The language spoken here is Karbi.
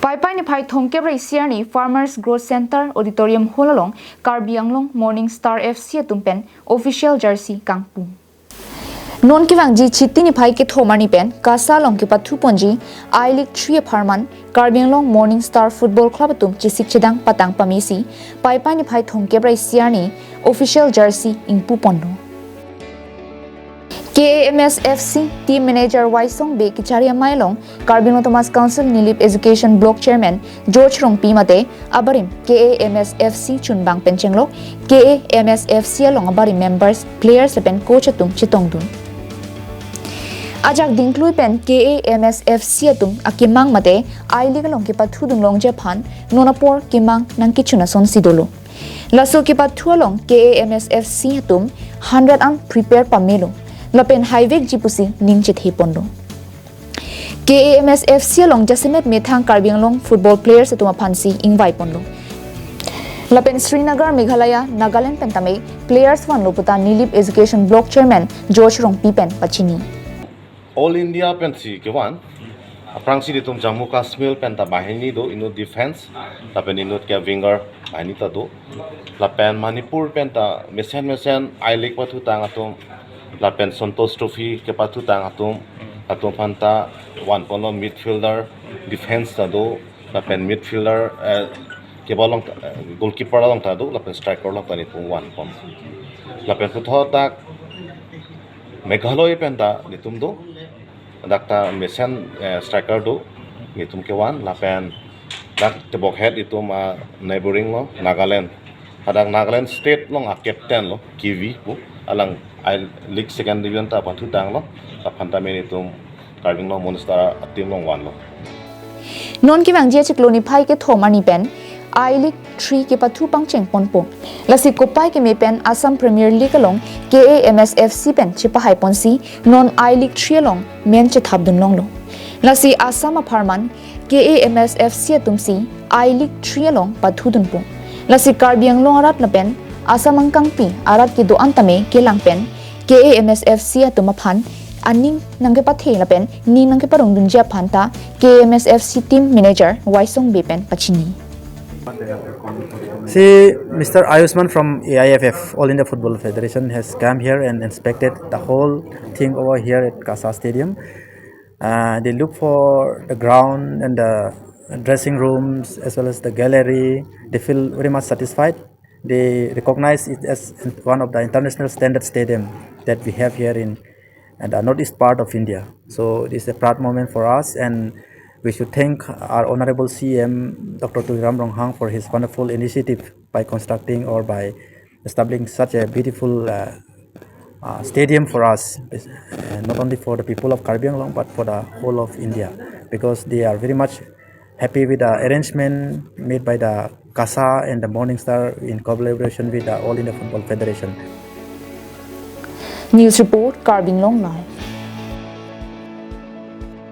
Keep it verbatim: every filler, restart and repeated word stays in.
Paipai niphai thomkep ra isi arni Farmers Growth Center Auditorium Hall along Karbi Anglong Morning Star F C atum pen official jersey kangpu. Non kevangji Chiti niphai kethom arni pen KASA along kepathu ponji I-League three apharman Karbi Anglong Morning Star Football Club atum chesik chedang patang pamesi Paipai niphai thomkep ra isi arni official jersey ingpu ponlo. K A M S F C Team Manager Waisong Bey kechari amei along Karbi Anglong Autonomous Council Nilip Education Block Chairman George Rongpi mate abarim K A M S F C chunbang pen chenglok K A M S F C along abarim members, players lapen coach atum chetongdun. Ajak dingklui pen K A M S F C atum akemang mate I-League along kepathudun longji aphan non apor kemang nangkechun asonsi dolo. Laso kepathu along K A M S F C atum hundred an prepare pamelo lapen haivekji pusi ning chethe ponlo. K A M S F C along jasemet methang Karbi Anglong football players atum aphansi ingvai ponlo. Lapen Srinagar, Meghalaya, Nagaland pen tame players vanlo puta Nilip Education Block Chairman George Rongpi pen pachini. All India pensi kevan. Aphrangsi itum Jammu Kashmir pen ta banghini do, inut defense, lapen inut ke winger banghini ta do. Lapen Manipur pen ta mesen mesen I-League pathutang atum, lapen Santosh Trophy kepathutang atum, atum aphan ta vanponlo midfielder, defense ta do, lapen midfielder, eh, kebal along ta, eh, goalkeeper along ta do, lapen striker along ta nelitum vanpon. Lapen puthot dak Meghalaya pen ta nelitum do, dak ta mesen, eh, striker do, nelitum kevan, lapen dak tebokhet itum a neighboring lo, Nagaland. Hadak Nagaland State along a captain lo, Kiwi pu, alang I-League second division ta pathutanglo, aphan ta nelitum Karbi Anglong Morning Star a team along vanlo. Non kevangji achiklo niphai kethom arni pen I-League three kepathu pangcheng ponpo. Lasi kopai keme pen Assam Premier League along K A M S F C pen chepahai ponsi non I-League three along men chethapdun longlo. Lasi Assam apharman K A M S F C atumsi I-League three along pathudunpo. Lasi Karbi Anglong arat lapen Assam angkangpi arat kedo-an tame kelang pen K A M S F C atum aphan aning nangkepathe lapen ning nangkeparongdunji aphan ta K A M S F C team manager Waisong Bey pen pachini. See, Mister Ayushman from A I F F, All India Football Federation, has come here and inspected the whole thing over here at KASA Stadium. Uh, they look for the ground and the dressing rooms as well as the gallery. They feel very much satisfied. They recognize it as one of the international standard stadium that we have here in, in the northeast part of India. So it is a proud moment for us, and we should thank our Honorable C M, Doctor Tuliram Ronghang, for his wonderful initiative by constructing or by establishing such a beautiful, uh, uh, stadium for us, uh, not only for the people of Karbi Anglong, but for the whole of India, because they are very much happy with the arrangement made by the KASA and the Morning Star in collaboration with the All India Football Federation. News report, Karbi Anglong Live.